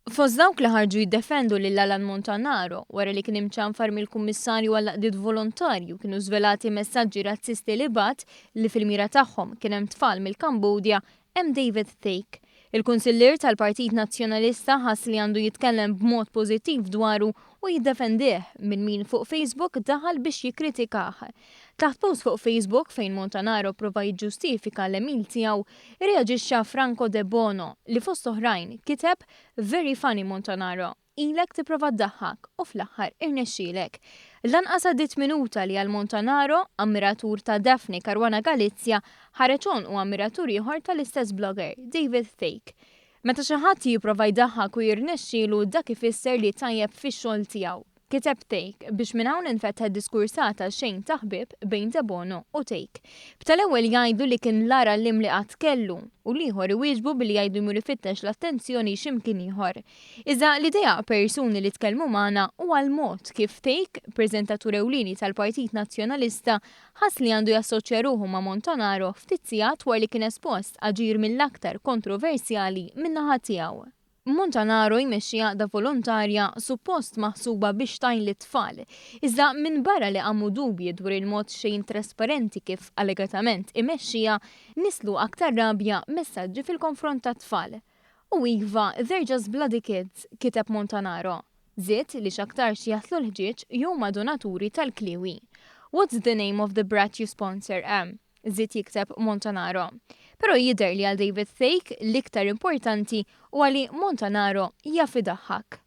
Fost dawk li ħarġu jiddefendu lil Alan Montanaro wara li kien imċanfar mill-Kummissarju għall-Għaqdiet Volontarju kienu żvelati messaġġi razzisti li bagħat li fil-mira tagħhom kien hemm tfal mill-Kambodja hemm David Thake. Il-Kunsillier tal-Partit Nazzjonalista ħass li għandu jitkellem b'mod pożittiv dwaru u jiddefendih minn min fuq Facebook daħal biex jikkritikah. Taħt post fuq Facebook fejn Montanaro prova jiġġustifika l-għemil tiegħu, irreaġixxa Franco Debono li fost oħrajn kiteb "Very funny Montanaro, ilek tipprova ddaħħak u fl-aħħar irnexxielek." Lanqas għaddiet minuta li għal Montanaro, ammiratur ta' Daphne Caruana Galizia, ħareġ għonqu ammiratur ieħor tal-istess blogger, David Thake. "Meta xi ħadd jipprova jdaħħak u jirnexxielu, dak ifisser li tajjeb fix-xogħol tiegħu," kiteb Thake biex minn hawn infetħet diskursata xejn ta' ħbieb bejn Debono u Thake. B'tal-ewwel jgħidu li kien l-agħar għalliem li qatt kellu u l-ieħor iwieġbu billi jgħidu jmur ifittex l-attenzjoni x'imkien ieħor. Iżda l-idea persuni li tkellmu magħna huwa l-mod kif Thake, preżentatur ewlieni tal-Partit Nazzjonalista, ħass li għandu jassoċja ruħu ma' Montanaro ftit sigħat wara li kien espost aġir mill-aktar kontroversjali min-naħa tiegħu. Montanaro jmexxi għaqda volontarja suppost maħsuba biex tgħin lit-tfal. Iżda minn barra li qamu dubji dwar il-mod xejn trasparenti kif allegatament imexxija, nislu aktar rabja messaġġi fil-konfront tat-tfal. "U iva, they're just bloody kids," kiteb Montanaro. Żied li x'aktarx jaħslu l-ħġieġ jew ma' donaturi tal-kliewi. "What's the name of the brat you sponsor, eh?" żied jikteb Montanaro. Però jidher li għal David Thake l-iktar importanti huwa li Montanaro jaf idaħħak.